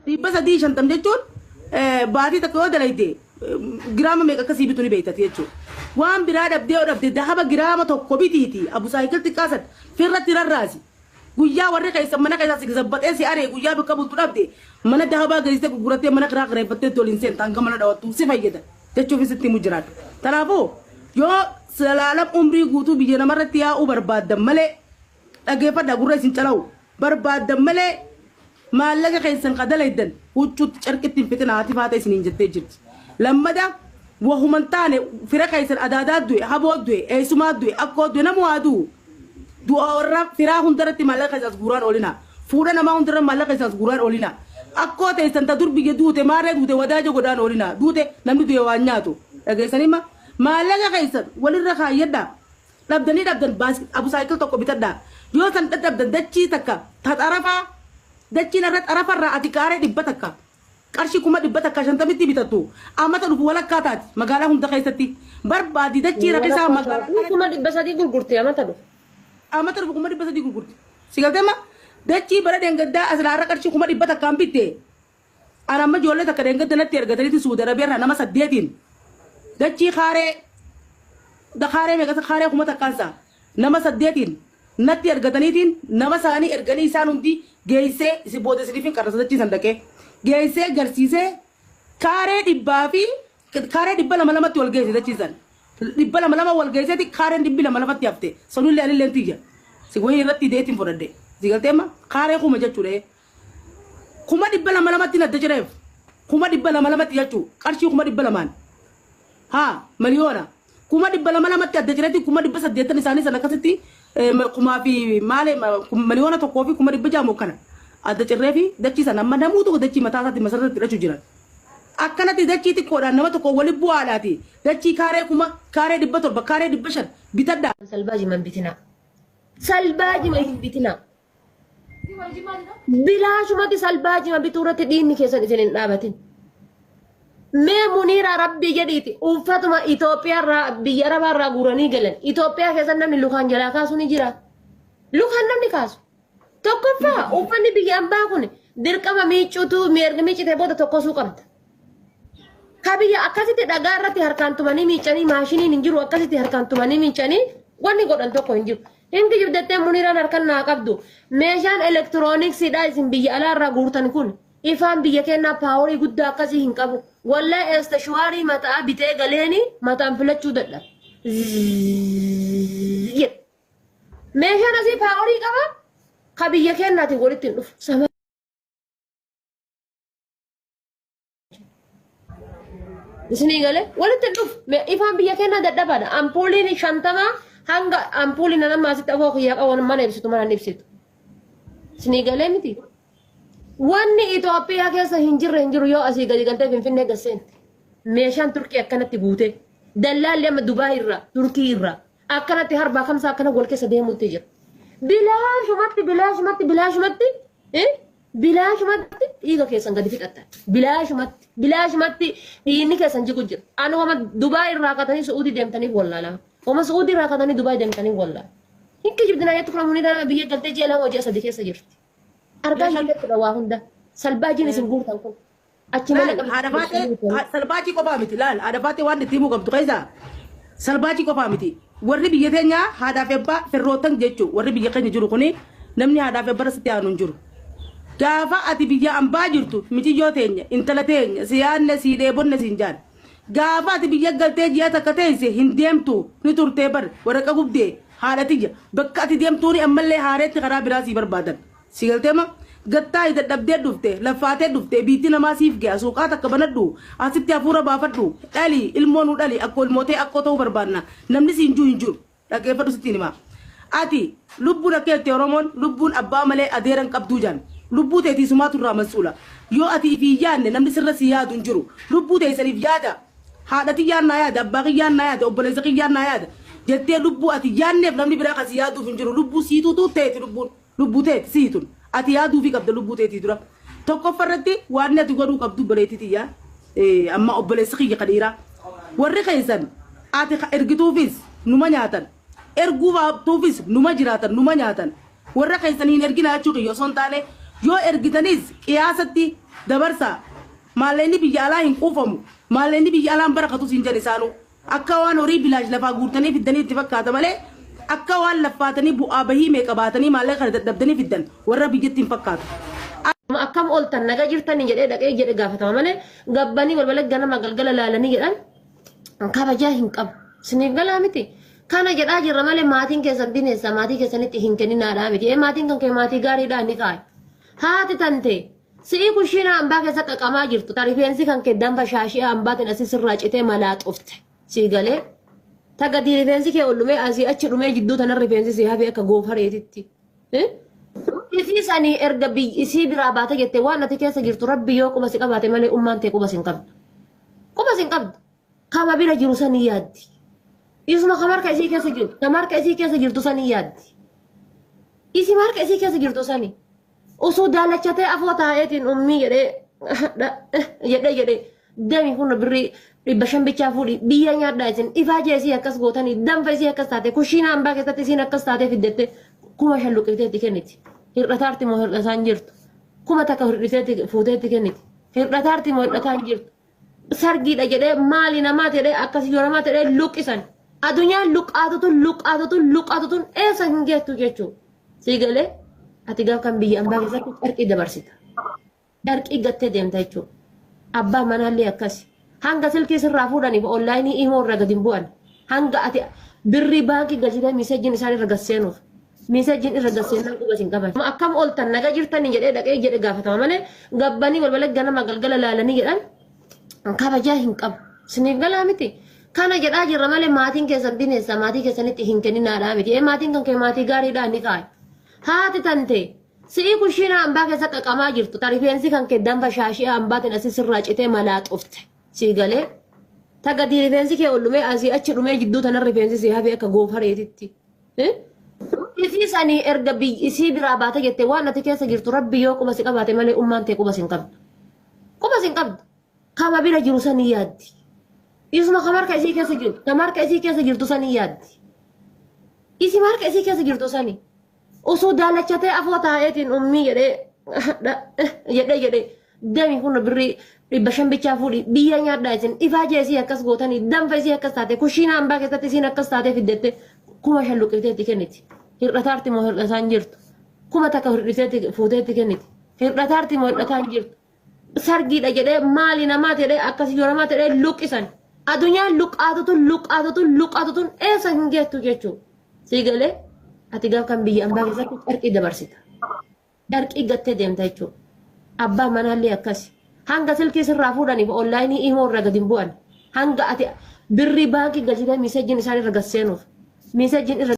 350 jechuun baatii takka yoo dalayte giraama meeqa akkasii bitu ni beektati jechuudha. Waan biraa dhabdee yoo dhabde dahaba giraama tokko bitiiti abu saayikil xiqqaa san firratti rarraasi. Guyyaa warri keessan mana keessaa si zabbaxee si aree guyyaa bakka bultu dhabde mana dahabaa geessitee gurgurattee mana kiraa kireeffattee waliin seenta hanga mana dhawattu si fayyada jechuufis itti himu jiraadha. Kanaafuu yoo salaalam umrii guutuu biyya namarratti yaa'uu barbaaddan malee dhageeffadhaa gurra isin calawu barbaaddan malee maallaqa keessan ka dalaydan huccuutti carqitti hin fixina haati faata isiniin jettee jirti. Lammada wahuma hin taane fira keessan adaadaa du'e haboo du'e eessumaa du'e akkoo du'e namu haa du'u. Du'a warra firaa hundarratti maallaqa keessan as guuraan oolina. Fuudha namaa hundarra maallaqa keessan as guuraan oolina. Akkoo teessan ta dur biyya duute maarree duute wadaaja godhaan oolina. Duute namni du'e waan nyaatu. Dhageessanima maallaqa keessan walirra kaayyadhaa. Dhabdanii dhabdan abu saayikil tokko bitadhaa. Yoo san dadhabdan dachii takka ta xarafaa dachiin irra xarafarraa ati kaaree 100 qarshii 150,000tti bitattu amata dhufu walakkaa taati magaalaa hunda keessatti barbaadi dachii rakisaa magaalaa 300,000 gurgurte amata dhufu. Amata dhufu 300,000 gurgurti. Si galteema dachii bara dheengaddaa asilaarra qarshii 100,000 bitte. Ana amma ijoollee takka dheengadda natti ergataniiti Suudi Arabiyaarraa nama 8 dachii kaaree kaaree meeqa kaaree 1,000 nama 8 natti ergataniitiin nama isaanii erganii isaan hundi geessee si booda isiniif qarrasa dachii san dhaqee geessee garsiisee kaaree dhibbaa fi kaaree 200 tti wal geesse dachii san 200 wal geesseeti kaareen 200 lafatti hafte sanullee anillee tiyya si wayii irratti deetiin fudhadhe si galteema kaaree 1,000 jechuudha 200,000tti nadda jireef 200,000tti jechuu qarshii 200,000 haa miliyoona 200,000tti adda jireetti 800,000 isaanii san akkasitti kumaa fi maalee 1,600,000 kana adda cirree fi dachii san amma namuu tokko dachii mataa isaatti masarratti hidhachuu jiran. Akkanatti dachii xiqqoodhaan nama tokko wali bu'aadhaati dachii kaaree 1,000 kaaree 700 kaaree 500 bitadhaa. Salbaajima hin bitinaa. Salbaajima hin bitinaa. Bilaashumatti salbaajima bituu irratti dhiigni keessan isin hin dhaabatin. Mee Muniiraa rabbii jedhiiti uffatuma Itoophiyaa irraa biyya Arabaa irraa guuranii galan. Itoophiyaa keessa namni lukaan jalaa kaasu ni jira. Lukaan namni kaasu. Tokkoffaa uffanni biyya ambaa kun dirqama miiccuutu erga miiccitee booda tokkosuu qabda. Ka biyya akkasitti dhagaa irratti harkaan tumanii miiccanii maashiniin hin jiru akkasitti harkaan tumanii miiccanii wanni godhan tokko hin jiru. Hin kijibdattee Muniiraan harkaan naa qabdu. Meeshaan elektirooniksiidha isin biyya alaa irraa guurtan kun. Ifaan biyya keenyaa paaworii guddaa akkasii hin qabu. Wallahi eestashuwaarii mataa bitee galeeni mataan filachuu dadhabe. Meeshaan asii paaworii qaba. Ka biyya keenyaatiin walitti hin dhufu. Sama Isinii galee walitti hin dhufu. Ifaan biyya keenyaa dadhabaadha. Ampuuliin 50 hanga ampuuliin nama asitti afoo kiyyaa qabu mana ibsitu mana hin ibsitu. Isinii galee miti. Wanni Itoophiyaa keessa hin jirre hin jiru yoo asii gadi galtee Finfinnee gasseente. Meeshaan Turkii akkanatti guutee. Dallaalli amma Dubaay irraa, Turkii irraa akkanatti harbaa kamsaa akkana wal keessa deemuutti jira. Bilaashumatti, bilaashumatti, bilaashumatti, bilaashumatti dhiiga keessan gadi fixattan. Bilaashumatti, bilaashumatti dhiigni keessan jigu jira. Ani wama Dubaay irraa katanii Su'uudii deemtaniif wallaalaa. Wama Su'uudii irraa katanii Dubaay deemtaniif wallaalaa. Hin kijibdinaa jettu kana Muniiraan biyya galtee ji'a 2 ji'a 3 keessa jirti. Argaa hin jechuudha waa hunda. Salbaajiin isin guurtan kun. Achi malee Laal haadha faatee salbaajii qofaa miti laal haadha faatee waan itti himuu qabdu keessaa salbaajii qofaa miti. Warri biyya teenyaa haadhaa fi abbaa firroottan jechuu warri biyya keenya jiru kuni namni haadhaa fi abbaa sitti aanu hin jiru. Gaafa ati biyya ambaa jirtu miciyyoo teenya intala teenya si yaadne si dheebonne siin jaan. Gaafa ati biyya galtee ji'a takka teesse hin deemtu ni turtee bar waraqa gubdee haadha tiyya bakka ati deemtuuni ammallee haareetti karaa biraa sii barbaadan. Si galteema gattaa dadhabdee dhufte laffaatee dhufte biitti namaa siif ga'a suuqaa takka banadhu asitti hafuura baafadhu dhali ilmoo nu dhali akkoo ilmootee akkoo ta'uu barbaanna namni siin jiru hin jiru dhaggeeffadhu sittiin himaa. Ati lubbuun akka jette Oromoon lubbuun abbaa malee adeeran qabduu jaan lubbuu teetii sumaatu irraa mas'uula yoo ati ifii yaadne namni sirra si yaadu hin jiru lubbuu teessaniif yaada haadha tiyyaan naa yaada abbaa kiyyaan naa yaada obboleessa kiyyaan naa yaada jettee lubbuu ati yaadneef namni biraa kan si yaaduuf hin jiru lubbuu siituutu teeti lubbuun. Lubbuu teeti siitun ati yaaduufii qabda lubbuu teetii dura. Tokkoffaa irratti waan ati godhuu qabdu obboleettii tiyyaa amma obboleessi kiyya ka dhiiraa. Warri keessan ati ergituufis numa nyaatan erguu baatuufis numa jiraatan numa nyaatan warra keessan hin erginaa jechuu kiyya osoo hin taane yoo ergitanis qiyaasatti Dabarsaa. Maallaqni biyya alaa hin quufamu. Maallaqni biyya alaa hin barakatus hin jedhan isaanuu. Akka waan horii bilaash lafaa guurtanii fiddanii itti fakkaata malee akka waan laffaatanii bu'aa bahii meeqa baatanii maallaqa kana dadhabdanii fiddan warra biyyatti hin fakkaatu. Akkam ooltan naga jirtanii jedhee dhaqee jedhe gaafatama malee gabbanii balbala ganama galgala laalanii jedhan kabajaa hin qabu. Isiniif galaa miti. Kana jedhaa jirra malee maatiin keessan bineensa maatii keessanitti hin kenninaadhaa miti. Ee maatiin kan kee maatii gaariidhaa ni kaayu. Haati tante si'ii kushiinaa hambaa keessa qaqamaa jirtu ta rifeensi kan kee danfa shaashii hambaatiin asii sirraa citee malaa xufte. Sii galee. Ta gadi rifeensi kee ol dhumee asii achi dhumee jidduu tana rifeensi si hafee akka goofareetitti. Isii sanii erga isii biraa baate jette waan ati keessa jirtu rabbi yoo quba si qabaate malee ummaan tee quba si hin qabdu. Quba si hin qabdu. Kama bira jiru sanii yaaddi. Isuma kam harka isii keessa jiru, kam harka isii keessa jirtu sanii yaaddi. Isima harka isii keessa jirtu sanii. Osoo daalachatee afoo taa'eetiin ummii jedhee jedhee jedhee dami kun birrii 500 bichaa fuudhi biyya nyaadhaa isin ifaajee isii akkas gootanii danfa isii akkas taate kushiina hambaa keessatti isiin akkas taatee fiddette 5000 luqqifteetti kenniti. Hir'ataarti moo hir'ataan jirtu? 1000 hir'iseetti fuuteetti kenniti. Hir'ataarti moo hir'ataan jirtu? Sargiidha jedhee maali namaa jedhee akkas yoo namaa jedhee luqqisan. Addunyaan luqqaatutun luqqaatutun luqqaatutun eessa hin geettu jechuudha. Sii galee ati gaaf kan biyya ambaa keessatti carqii dabarsita. Carqii gattee deemta jechuudha. Abbaa manaallee akkasi. Hanga silkii sirraa fuudhaniif onlaayinii imoo irra gadi hin bu'an. Hanga ati birrii baankii galchitee miiseejiin isaan irra gad seenuuf. Miiseejiin irra gad seenaan quba sin qaban. Akkam ooltan naga jirtanii jedhee dhaqee jedhe gaafatama malee gabbanii balbala ganama galgala laalanii jedhan kabajaa hin qabu. Isiniif galaa miti. Kana jedhaa jirra malee maatiin keessan bineensa maatii keessanitti hin kenninaadhaa miti. Ee maatiin kan kee maatii gaariidhaa ni kaayu. Haati tante si'ii kushiinaa hambaa keessa qaqamaa jirtu ta rifeensi kan kee danfa shaashii hambaatiin asii sirraa citee malaa xufte. Sii galee. Ta gadi rifeensi kee ol dhumee asii achi dhumee jidduu tana rifeensi si hafee akka goofareetitti. Isii sanii erga isii biraa baate jette waan ati keessa jirtu rabbi yoo quba si qabaate malee ummaan tee quba si hin qabdu. Quba si hin qabdu. Kama bira jiru sanii yaaddi. Isuma kam harka isii keessa jiru, kam harka isii keessa jirtu sanii yaaddi. Isima harka isii keessa jirtu sanii. Osoo daalachatee afoo taa'eetiin ummii jedhee jedhee jedhee dami kun birrii 500 bichaa fuudhi biyya nyaadhaa isin ifaajee isii akkas gootanii danfa isii akkas taate kushiina hambaa keessatti isiin akkas taatee fiddette 5000 luqqifteetti kenniti. Hir'ataarti moo hir'ataan jirtu? 1000 hir'iseetti fuuteetti kenniti. Hir'ataarti moo hir'ataan jirtu? Sargiidha jedhee maali namaa jedhee akkas yoo namaa jedhee luqqisan. Addunyaan luqqaatutun luqqaatutun luqqaatutun eessa hin geettu jechuudha. Sii galee ati gaaf kan biyya ambaa keessatti carqii dabarsita. Carqii gattee deemta jechuudha. Abbaa manaallee akkasi. Hanga silkii sirraa fuudhaniif onlaayinii imoo irra gadi hin bu'an. Hanga ati birrii baankii galchitee miiseejiin isaan irra gad seenuuf. Miiseejiin irra